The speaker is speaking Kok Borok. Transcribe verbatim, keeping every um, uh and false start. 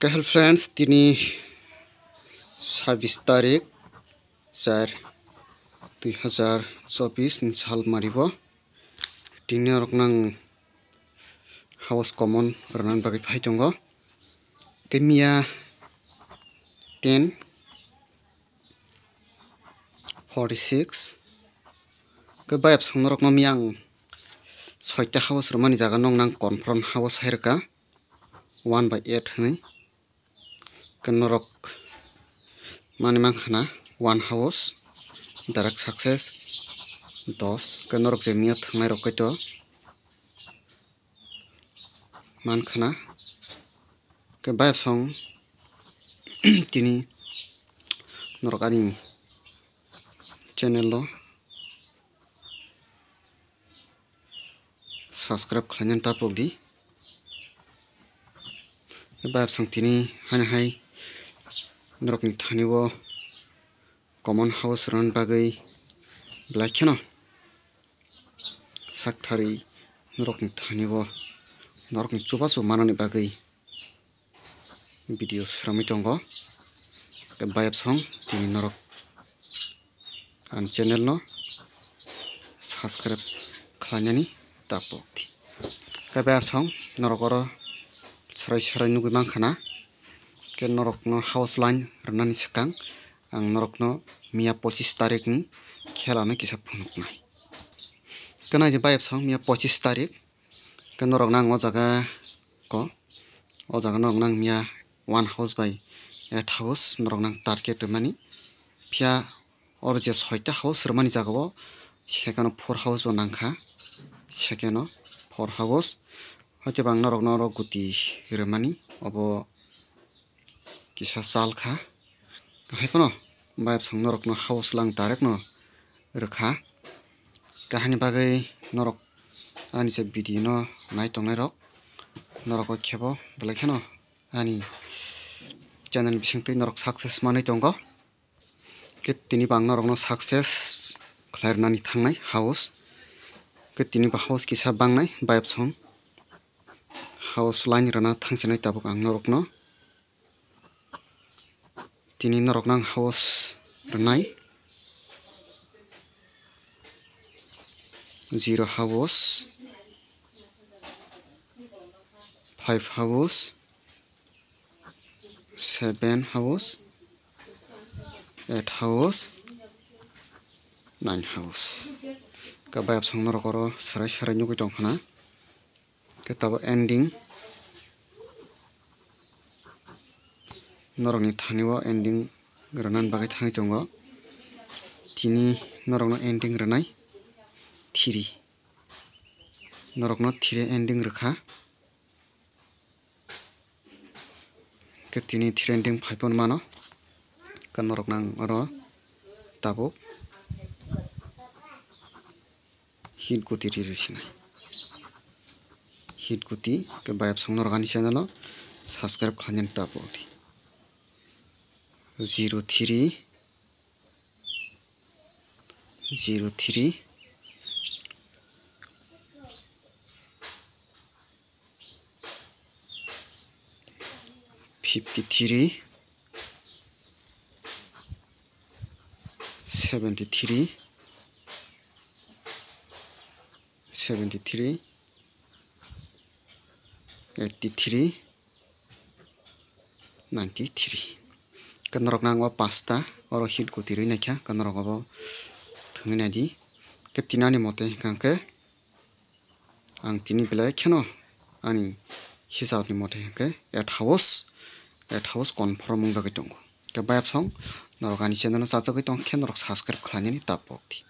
Kahel friends, tini sabis tarik char dui hazar chobis ni sal maribo. Tini norok nang house common rwnani bagwi phai tongo. Tei miya ten forty six. Khe bayap song norok no miya ang soita house rwmani jaga nong nang confront house hai rwkha one by eight hwnwi. Khe norok mani mankha na one house direct success dos. Khe norok je miya thangnai rok khe to mankha na. Khe bayap song tini norok ani channel o subscribe khlainani tapok di. Bayap song tini hani hai norokni thani o common house rwnani bagwi belai kheno sak thari norokni thani o norokni chubachu manani bagwi video sramwi tongo. Bayap song tini norok ani channel no subscribe khlainani tapok di. Khe bayap song norok oro serai serai nugwi mankha na. Khe norok no house line rwnani swkang ang norok no miya pochis tarik ni khela no kisa phunuknai. Khe nai je bayap song miya pochis tarik. Khe norok nang o jaga ko, o jaga norok nang miya one house by eight house norok nang target rwmani. Phiya oro je soita house rwmani jaga o second o four house bo nangkha, second o four house. Hoite bang norok no oro guti rwmani obo kisa chal kha. Hai phano bayap song norok no house lang direct no rwkha. Kahini bagwi norok ani je video no nai tongnai rok norok o khebo belai kheno ani channel bisingtwi norok success manwi tongo. Khe tini bang norok no success khlai rwnani thangnai house. Khe tini ba house kisa bangnai bayap song house line rwna thangchinai tabuk ang norok no. Tini norok nang house rwnai zero house, five house, seven house, eight house, nine house. Khe bayap song norok oro serai serai nugwi tongkha na. Khe tabuk ending norokni thani o ending rwnani bagwi thangwi tongo. Tini norokno ending rwnai three, norokno three ending rwkha. Khe tini three ending phai phano mano. Khe norok nang oro tabuk hit guti ri ri sinai. Hit guti khe bayap song norok ani channel o subscribe khlainani tapok di. Zero three, zero three, fifty three, seventy three, seventy three, eighty three, ninety three. Khe norok nang o pasta oro hit guti rwi naikha, khe norok obo thwngwi naidi. Khe tini ani mote hwnkha khe ang tini belai kheno ani hisab ni mote hwnkhe eight house, eight house confirm wngjagwi tongo. Khe bayap song norok ani channel o chajagwi tongkhe norok subscribe khlainani tapok di.